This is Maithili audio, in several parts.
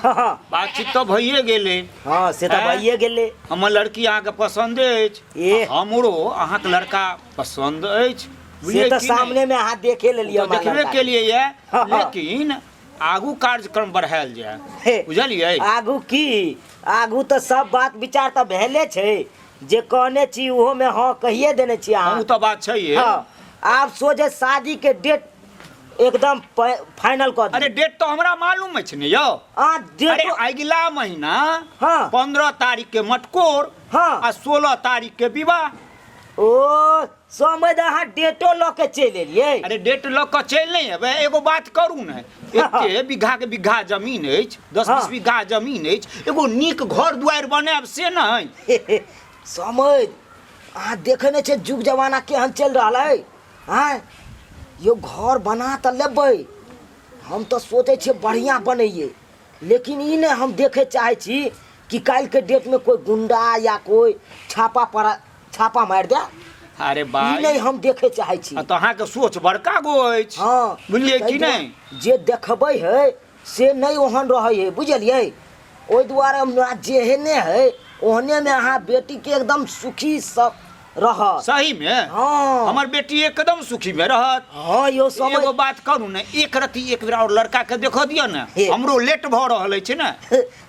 हँ हँ बातचीत तऽ भइए गेलै। हँ, से तऽ आँय? भइए गेलै। हमर लड़की अहाँके पसन्द अछि। ए। आ हमरो अहाँके लड़का पसन्द अछि। से बुझलियै तऽ कि नहि? सामने मे अहाँ देखे लेलियै तऽ हमरा देखबे लड़का के। केलियै ये। हँ, हँ। लेकिन आगू कार्यक्रम बढ़ायल जाय। हे, बुझलियै? आगू की? आगू तऽ सब बात विचार तऽ भेले छै, जे कहने छी ओहो मे हँ कहिए देने छी हँ, अहाँ। ओ तऽ बात छैहे। हँ, आब सोझे शादी के डेट एकदम फाइनल कऽ अरे दियौ। डेट तऽ हमरा मालूम अछि ने यौ। आ अरे डेट अगिला महीना हँ। 15 तारीख के मटकोर हँ। आ 16 तारीख के विवाह। ओ समझ, अहाँ डेटो लऽ के चलि एलियै? अरे डेट लऽ कऽ चलि नहि एबै, एगो बात करू ने, एते बीघा के बीघा जमीन अछि, 10 हँ। 20 बीघा जमीन अछि, एगो नीक घर दुआरि बनायब से नहि? समझ, अहाँ देखै नहि छियै युग जमाना केहन चलि रहल अइ? आँय यौ, घर बना तऽ लेबै, हम तऽ सोचै छियै बढ़िआँ बनैयै, लेकिन ई नहि हम देखै चाहै छी कि काल्हिके डेटमे कोइ गुंडा या कोइ छापा पड़ा छापा मारि दे। अरे ई भाई, नहि हम देखै चाहै छी। आ तऽ अहाँके सोच बड़का गो अछि। हँ। बुझलियै ताहि कि नहि? दुआरे जे देखबै है से नहि ओहन रहै है, बुझलियै? ओहि दुआरे हमरा जेहने है ओहनेमे अहाँ बेटीके एकदम सुखी सब रहत। सही मे? हँ। हमर बेटी एकदम सुखी मे रहत। हँ यौ समय एगो बात करू ने, एक रति एक बेर और लड़का के देखऽ दिअ ने। हे। हमरो लेट भऽ रहल अछि ने।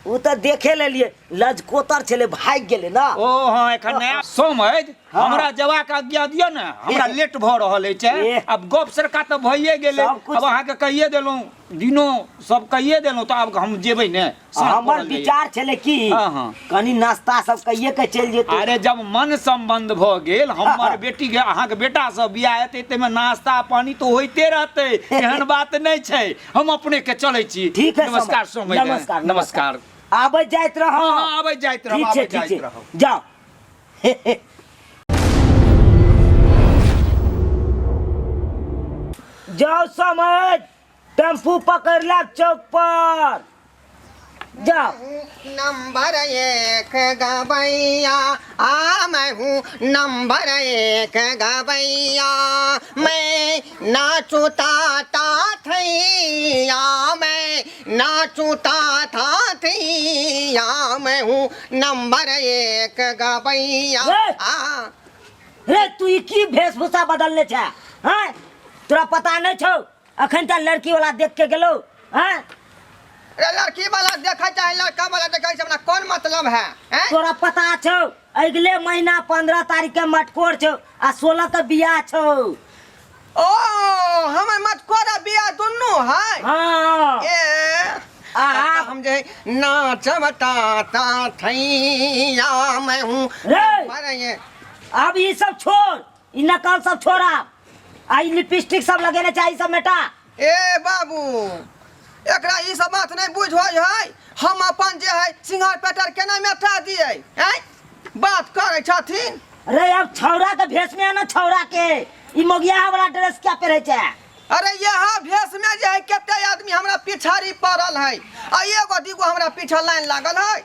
ओ तऽ देखे लेलियै, लजकोतर छलै, भागि गेलै ने। ओ हँ, एखन नया समझ। हँ। हमरा जेबाक आज्ञा दिअ ने, हमरा लेट भऽ रहल अछि। ए। आब गप सरका तऽ भइए गेलै। सब कुछ- आब अहाँके कहिए देलहुँ, दिनो सब कहिए देलहुँ, तऽ आब हम जेबै ने, साँझ हमर पड़ल जाइए। विचार छलै कि हँ, हँ। कनि नाश्ता सब कहिए के चलि जेतै। अरे जब मन संबंध भऽ गेल, हमर बेटी के अहाँके बेटा से बियाह हेतै, ताहिमे नाश्ता पानी तऽ होइते रहतै, एहन बात नहि छै। हम अपने के चलै छी। ठीक है। नमस्कार। समय समय नमस्कार। नमस्कार। आबै जाइत रहब। हँ हँ, आबै जाइत रहब। ठीक छै। आबै ठीक जाइत छै रहब। जाउ। जाउ समझ, टेम्पू पकड़ लेब चौक पर जाओ। नंबर एक गवैया आ मैं हूँ नंबर एक गवैया, मैं नाचूता ता थैया, मैं नाचूता था थैया, मैं हूँ नंबर एक गवैया। ए! आ रे तू ई की वेशभूषा बदलने छै? हैं, तोरा पता नहीं छौ अखन तक लड़की वाला देख के गेलो? हैं रे, लड़की वाला देखे चाहे लड़का वाला देखे से हमरा कौन मतलब है, हैं? तोरा पता छौ अगले महीना 15 तारीख के मटकोर छौ आ 16 के बियाह छौ। ओ हमर मटकोर आ बियाह दुनू है? हाँ। ए आ हम जे नाचब ता थैया, मैं हूँ रे! अरे ये अब ई सब छोड़, ई नकल सब छोड़, आब आ ई लिपस्टिक सब लगेने चाही, सब मेटा। ए बाबू, एकरा ई सब बात नहीं बुझ होइ है। हम अपन जे है सिंगार पेटर केना मेटा दिए? हैं, बात करै छथिन। रे अब छौड़ा के भेष में आना, छौड़ा के ई मोगिया वाला ड्रेस क्या पहिरे छै? अरे यह भेष में जे है कते आदमी हमरा पिछाड़ी पड़ल है, आ एगो दूगो हमरा पीछा लाइन लागल है।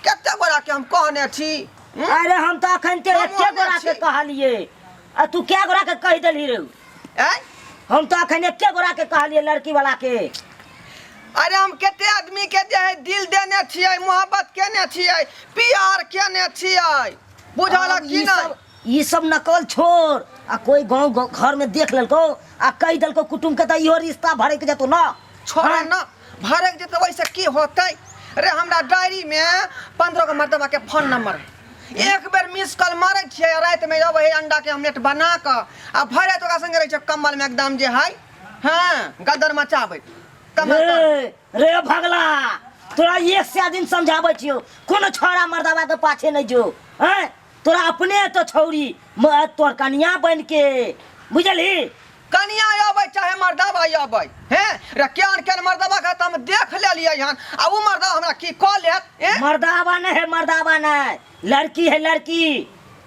कते गोरा के हम कहने छी? हम्म? अरे हम तो अखन ते हम एके ओने गोरा के छी। कहलिए आ तू क्या गोरा के कहि देलही रे? ऐं? हम तो अखन एके गोरा के कहलिए, लड़की वाला के। अरे हम कते आदमी के जे है दिल देने छियै, मोहब्बत केने छियै, प्यार केने छियै, बुझल अब की ई नहि? सब ई सब नकल छोड़, आ कोई गांव घर में देख लेलको आ कहि देलको कुटुम के तऽ इहो रिश्ता भड़क जेतो ना। छोड़। हाँ। ना भड़क जेतै, ओहिसँ की होतै? रे हमरा डायरी में 15 गो मर्दबा के फोन नंबर है। एक बेर मिस कॉल मारै छियै, आ राति में अबै है अंडा के ऑमलेट बना कऽ, आ भरि राति ओकरा संगे रहै छै कम्बल में एकदम जे है, हाँ, गदर मचाबै कमर तर। रे रे भगला, तोरा एक से दिन समझाबै छियौ, कोनो छौड़ा मर्दबा के पाछे नहीं जो। हैं, तोरा अपने तो छौरी तोर कनिया बन के, बुझलही? कनिया अबै चाहे मर्दबा अबै, हे रे केहन केहन मर्दबा के तऽ हम देख लेलियै हन, आ उ मर्दबा हमरा की कऽ लेत? ए मर्दाबा नहीं है, मर्दाबा नहीं, लड़की है लड़की,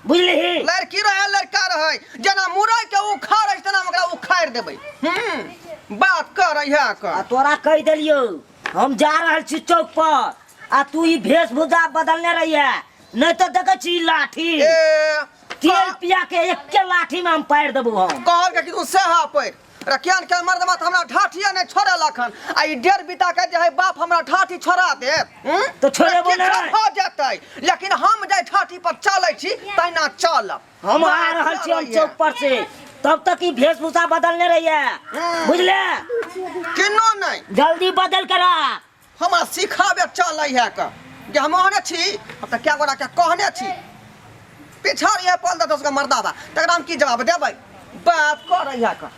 बुझलही? लड़की रहे लड़का रहे, जेना मुरई के उखाड़ै तेना हम ओकरा उखाड़ि देबै। बात करै है आ कर। तोरा कहि देलियौ, हम जा रहल छी चौक पर, आ तू ई वेशभूषा बदलने रहिए, नहीं तो देखै छी ई लाठी ए तेल पिया के एके लाठी में हम पारि देबो हम। कहल के कि तू सेहा पड़ि रे केहन केहन मर्दबा तऽ हमरा ढाठिए नहि छोड़ेलक हन आ ई डेढ़ बीता के जे है बाप हमरा ढाठी छोड़ा देत हूँ? तऽ छोड़ेबो किछु नहि। भऽ जेतै लेकिन हम जाहि ढाठी पर चलै छी तहिना चलब हम आ रहल छी हम चौक पर से तब तक ई वेशभूषा बदलने रहिए बुझले किनो नहि जल्दी बदल कर आ हमरा सिखाबे चलै है के जे हम ओहने छी हम तऽ कए गोटा के कहने छी पिछाड़ ये 15 10 गो मर्दाबा तकरा हम की जवाब देबै बात करै है के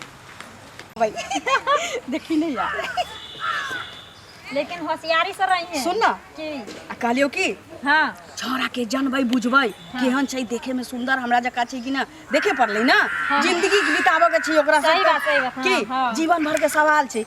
देखी नहीं यार लेकिन होशियारी से रही है सुन ना की आ कहलियो की हाँ छौड़ा के जानबै बुझबै केहन छै देखे में सुंदर हमरा जकाँ छै कि ना देखे पड़लै ना जिंदगी के बिताबऽ के छै ओकरा सही बात, सही बात, हाँ, की हाँ। जीवन भर के सवाल छै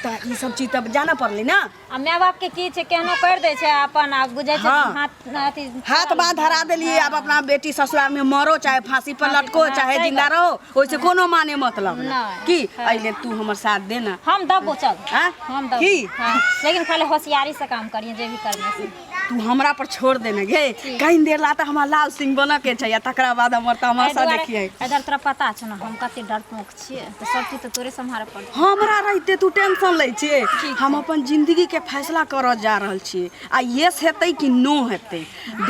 तऽ ई सब चीज तब जाना पड़लै ना आ माय बाप के की छै केहनो कर दै छै अपन आ बुझै छै हाँ। हाथ अथी हाथ बाँध धरा देलियै आब अपना बेटी ससुराल में मरो चाहे फांसी पर लटको हाँ, चाहे सही जिंदा बात। रहो ओहिसे कोनो माने मतलब नहीं, नहीं की हाँ। अइले तू हमर साथ दे ना हम दबो चल हाँ? हम दबो की? हाँ लेकिन खाली होशियारी से काम करिए जे भी करने से तू हमरा पर छोड़ देने गे कहीं देर ला तऽ हमरा लाल सिंह बनऽ के छै आ तकरा बाद हमर तमाशा देखिए इधर तोरा पता छौ ना हम कते डरपोक छियै तऽ सब चीज तऽ तोरे सम्हारे पड़तौ हमरा रहिते तू टेंशन लै छियै हम अपन जिंदगी के फैसला करऽ जा रहल छियै आ यस हेतै कि नो हेतै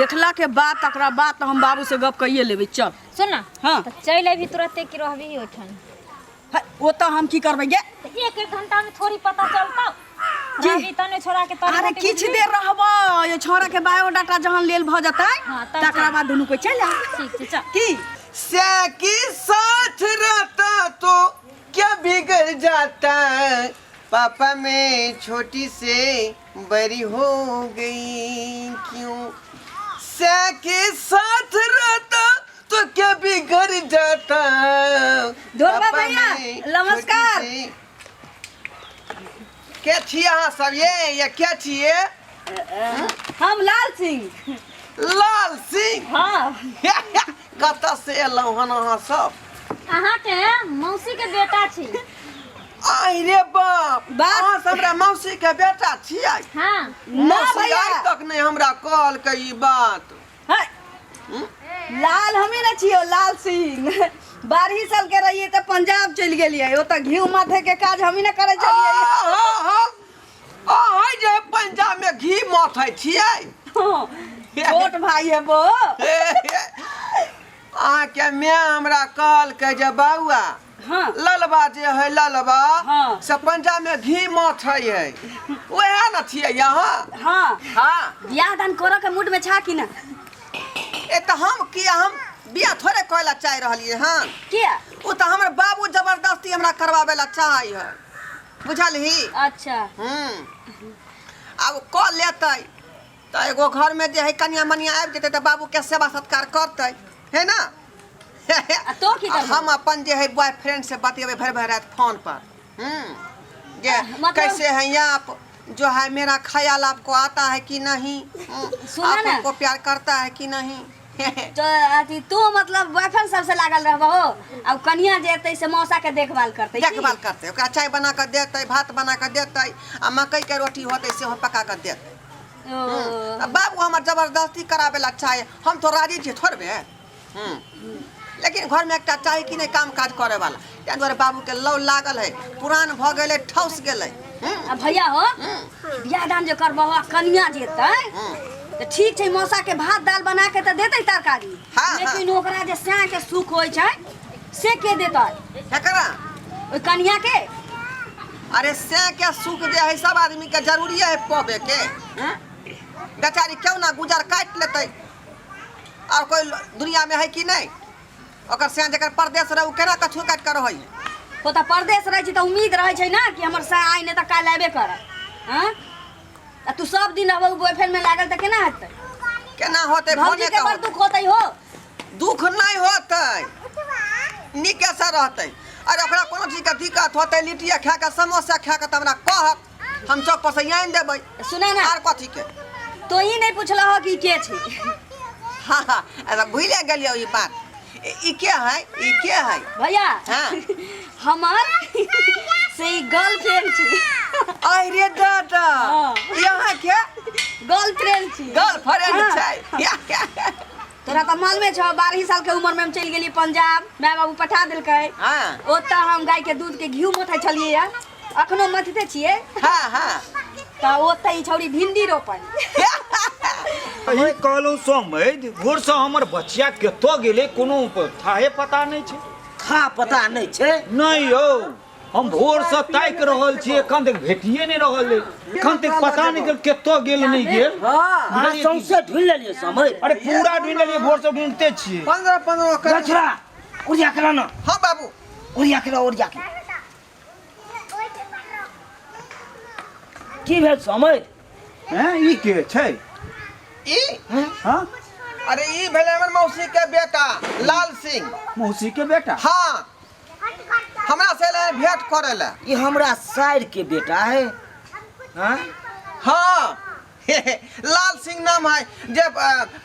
देखला के बाद तकरा बाद तऽ हम बाबू से गप कइए लेबै चल सुन ना हाँ। तऽ चलि अयबही तुरते कि रहबही ओहिठाम है, ओतऽ हम की करबै गे तऽ एक एक घंटा में थोड़ी पता चलतौ जी। रहबही तने छोड़ा के तोरे अरे होते किछु बुझबही। देर रहबै ये छोरा के बायोडाटा जहन लेल भऽ जेतै हाँ, तब तकरा चल। बाद दुनू कोइ चलि आयब ठीक छै चल की से की साथ रहता तो क्या बिगड़ जाता पापा में छोटी से बड़ी हो गई क्यों से के साथ रहता तो क्या बिगड़ जाता ढोलबा पापा भैया, में नमस्कार। छोटी से- के छी अहाँ सब ये के छियै हम लाल सिंह लाल सिंह हाँ कतऽ से एलहुँ हन अहाँ सब अहाँके मौसी के बेटा छी आइ रे बाप बाप। अहाँ सब हमरा मौसी के बेटा छियै हाँ ना मौसी भैया आइ तक नहि हमरा कहलकै ई बात है। लाल हमे ने छियो लाल सिंह 12 साल के रहिए तऽ पंजाब चलि गेलियै ओतऽ घी माथे के काज हमी ने करै छलियै अहाँ जे पंजाब में घी मथै छियै हाँ, छोट भाई है वो अहाँके माय हमरा कहलकै जे बौआ हाँ ललबा जे है ललबा हाँ। से पंजाब में घी मथै है वएह ने छियै यहाँ हाँ हाँ बियाह दान करऽ के मूड में छा कि ना ए तऽ हम किया हम बियाह थोड़े करै लए चाहि रहलियै हन किया ओ तऽ हमर बाबू जबरदस्ती हमरा करवाबै लए चाहै है बुझलही अच्छा हूँ आब कऽ लेतै तऽ एगो घरमे जे है कनिया मनिया आबि जेतै तऽ बाबूके सेवा सत्कार करतै है ना आ तो की करबही? हम अपन जे है बॉयफ्रेंड से बतियेबै भरि भरि राति फोन पर हम्म जे मतलब- कैसे हैं आप जो है मेरा ख्याल आपको आता है कि नहीं सुना आप ना। हमको प्यार करता है कि नहीं तो अथी तू मतलब बॉयफ्रेंड सबसे लागल रहबहो आ उ कनिया जे एतै से मौसा के देखभाल करतै की? देखभाल करतै ओकरा चाय बना कऽ देतै भात बना कऽ देतै आ मकई के रोटी होतै सेहो पका कऽ देतै ओ आ बाबू हमर जबरदस्ती कराबै ला चाहे हम तो राजी छियै थोड़बे लेकिन घरमे एकटा चाही कि नहि काम काज करे वाला ताहि दुआरे बाबूके लौ लागल है पुरान भऽ गेलै ठौस गेलै आ भैया हो बियाह दान जे करबहो आ कनिया जे एतै तऽ ठीक छै मौसा के भात दाल बना के तऽ देतै तरकारी हाँ, हाँ। लेकिन ओकरा जे सैं के सुख होइ छै से के देतै एकरा ओहि कनिया के अरे से के सुख जे है सब आदमी के जरूरी है पबे के बेचारी क्यों ना गुजर काटि लेतै और कोई दुनिया में है कि नहीं ओकर से जकर परदेश रहे उ केना कछु काटि के रहै है ओ तऽ परदेश रहै छै तऽ उम्मीद रहै छै ने कि हमर साँ आइ नहि तऽ काल्हि आबे करत आँ आ तू सब दिन रहबौ बॉयफ्रेंड में लागल तऽ केना हेतै केना होतै भौजी फोने के के बड़ दुख होतै हो दुख नहीं होतै नीके से रहतै अरे ओकरा कोनो चीज के दिक्कत होतै लिट्टिए खा के समोसा खा के तऽ हमरा कहत हम चौक पर से आनि देबै सुना ना आर कथी के तो ही नहीं पूछलह हो कि के छै हाँ हाँ अरे भूले गेलियो ई बात ई के है ई के है भैया हाँ। हमर से ई गर्लफ्रेंड छी अरे दादा हाँ। यहाँ के गर्लफ्रेंड छी गर्लफ्रेंड हाँ। छै तोरा तऽ मालूमे छौ, 12 साल के उम्र में हम चलि गेलियै पंजाब, माय बाबू पठा देलकै। ओतऽ हम गाय के दूध के घी मथै छलियै या अखनो मथिते छियै। हाँ हाँ तऽ ओतऽ ई छौड़ी भिंडी रोपल। ई कहलहुँ समैध, भोरसँ हमर बचिया कतऽ गेलै कोनो थाहे पता नहि छै। था पता नहि छै? नहि यौ, हम भोरसँ ताकि रहल छी, एखन तक भेटिए नहि रहल अइ। एखन तक पता नहि गेल कतऽ गेल नहि गेल। अहाँ सौंसे ढूंढि लेलियै समैध? अरे पूरा ढूंढि लेलियै, भोरसँ ढूंढिते छियै। 15 15 कर। छोड़ा, ओरिया के ला ना। हाँ बाबू। ओरिया के ला, ओरिया के। की भेल समैध? हैं, ई के छै? ई? हाँ? अरे ई भेलै हमर मौसी के बेटा लाल सिंह। मौसी के बेटा? हाँ, हमरा से एलै भेंट करे ला। ई हमरा साइर के बेटा है। हाँ? हाँ, लाल सिंह नाम है, जे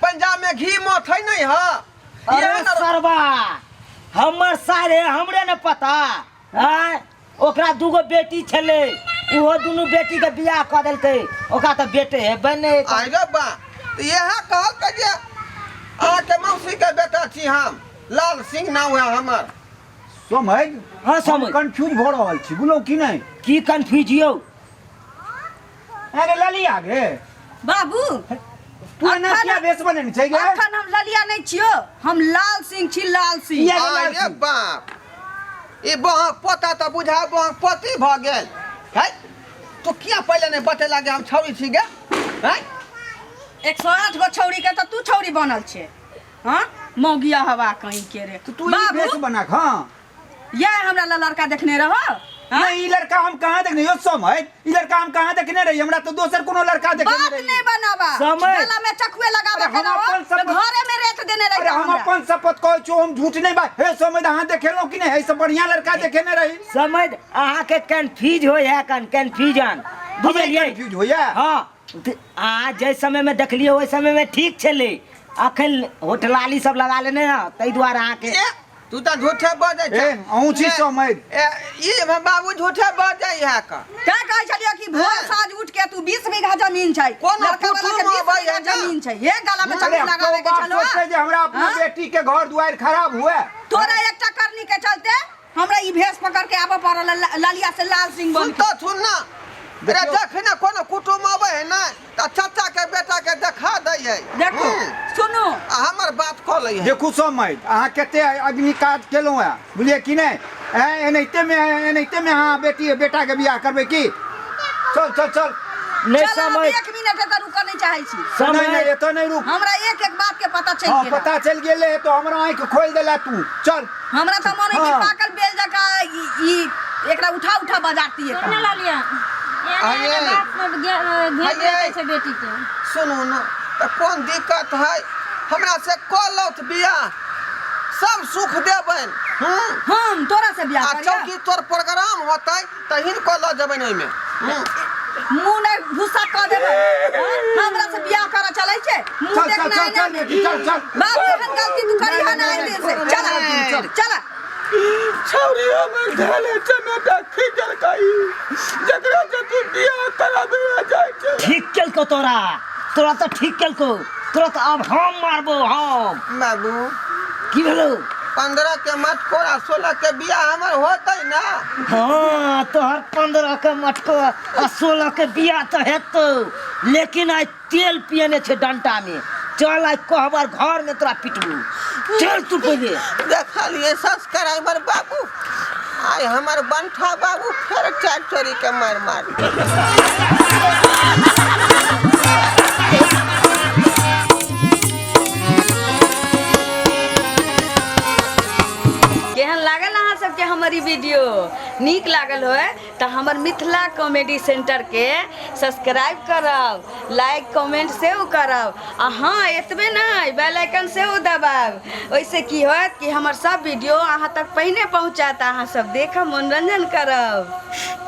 पंजाब में घी मथ है नहीं। हाँ। अरे ये न- सरबा, हमर साइर है, हमरे न पता। हाँ? ओकरा दूगो बेटी छलै, ओहो दुनू बेटी के बियाह कऽ देलकै, ओकरा तऽ बेटे हेबै नहि। आइ रे बा, तऽ इएह कहलकै जे अहाँके मौसी के बेटा छी हम, लाल सिंह नाम है हमर। समझ? हाँ, समझ। कंफ्यूज भऽ रहल छी, बुझलहुँ कि नहि? की कंफ्यूज यौ? अरे ललिया गे। बाबू, तू एना किया भेष बनेने छै गे? अखन हम ललिया नहि छियौ, हम लाल सिंह छी, लाल सिंह। किया गे लाल अरे सिंह? बाप, ई बहक पोता तऽ बुझा बहक पोती भऽ गेल है। तू किया पहिले नहि बतेला जे हम छौरी छी गे? हैं? 108 गो छौरी के तऽ तू छौरी बनल छै। हाँ, मौगिया हवा कहीं के रे। तऽ तू ई बाबू, भेष बना कऽ, हाँ। यह हमरा ला लड़का देखने रहो? हाँ? नहीं, ई लड़का हम कहाँ देखने यो समय, ई लड़का हम कहाँ देखने रही? हमरा तो दोसर कोनो लड़का देखने बात रही। नहीं बनावा। समय। गला में चकुए लगावे अरे के हम रहो, अपन तो शपथ- घरे में रेत देने रही अरे हम हमरा। अपन शपथ कहै छौ, हम झूठ नहीं बा। हे समय, अहाँ देखेलहुँ कि नहीं? ऐसे बढ़िया लड़का देखेने रही। समझ, अहाँके कंफ्यूज होय है कन कंफ्यूजन, बुझलियै? कंफ्यूज होइया? हाँ, अहाँ जाहि समय में देखलियै ओहि समय में ठीक छलै, अखन होटलाली सब लगा लेने हँ, ताहि दुआरे अहाँके। ए, तू तऽ झूठे बजै ए, छै। अहूँ छी समैध। ए, ई हमर बाबू झूठे बजै है का। का कहै छलियै कि भोर हाँ। साँझ उठ के तू 20 बीघा जमीन छै, कोनो लड़का वाला के कुटुम 20 अबै बीघा है ना? जमीन छै, हे गला में अरे चक्कू तो लगावे के बाप छलो। सोचते जे हमरा अपना हाँ? बेटी के घर दुआरि खराब हुए। तोरा एकटा करनी के चलते हमरा ई भेष पकड़ के आबऽ पड़ल ललिया से लाल सिंह बन सुन के। तो सुन ना, अरे देखियौ। देख ना, कोनो कुटुम अबै है ना तऽ चाचा के बेटा के देखा दै है। देखो, सुनू। आ हमर बात कऽ लै है। देखू समैध, अहाँ कते अग्नि काज केलहुँ हेँ, बुझलियै कि नहि? ऐं, एनाहिते में अहाँ बेटी बेटा के बियाह करबै की? चल चल चल। नहि चल, हम समैध। 1 मिनट एतऽ रुकऽ नहि चाहै छी। समैध। नहि, नहि, एतऽ नहि रुक। हमरा एक एक बात के पता चलि हाँ, गेल। पता चलि गेलै तो हमरा आँखि खोलि देला तू। चल। हमरा तऽ मन है कि हाँ। पाकल बेल जकाँ ई एकरा उठा उठा बजाती है। सुन ललिया, एने एने आइए। बात सब घेर आइए। लेते छै बेटी के। सुनू ने, तऽ कोन दिक्कत है? हमरा से कऽ लौथ बियाह, सब सुख देबनि। हम तोरा से बियाह आ करिया? चौकी तोर प्रोग्राम होतै तऽ हिनको लऽ जेबनि ओहिमे। मुँह नहि भूसा कऽ देबै। हाँ? हमरा से बियाह करऽ चलै छै, मुँह चल, चल, देखना चल, चल, बेटी, चल, चल। बाबू, एहन गलती तू करिहा नहीं, ना नहीं, दिन से। नहीं, चल, नहीं, चल। चल। छौरी हमर धले चमेटा खींचलकै, जकरा से तू बियाह कराबे जाइ छै। ठीक केलको तोरा, तोरा तऽ ठीक केलको, तोरा तऽ आब हम मारबो हम। बाबू। की भेलौ? 15 के मटकोरा 16 के बियाह हमर होतै ना? हाँ, तोहर 15 के मटको आ 16 के बियाह तऽ हेतौ, लेकिन आइ तेल पियने छै डंटा में, चल आइ कहबर घर में तोरा पिटबू, चल तू पहिले। देखलिए सब्सक्राइबर बाबू, आइ हमर बंठा बाबू फेर चार चोरी के मार मार। केहन लागल अहाँ सबके हमर ई वीडियो? नीक लागल होय तऽ हमर मिथिला कॉमेडी सेंटरके सब्सक्राइब करब, लाइक कमेंट सेहो करब, आ हाँ एतबे नहि, बेल आइकन सेहो दबायब। ओहिसँ की होयत कि हमर सब वीडियो अहाँ तक पहिने पहुँचत, अहाँ सब देखब, मनोरंजन करब।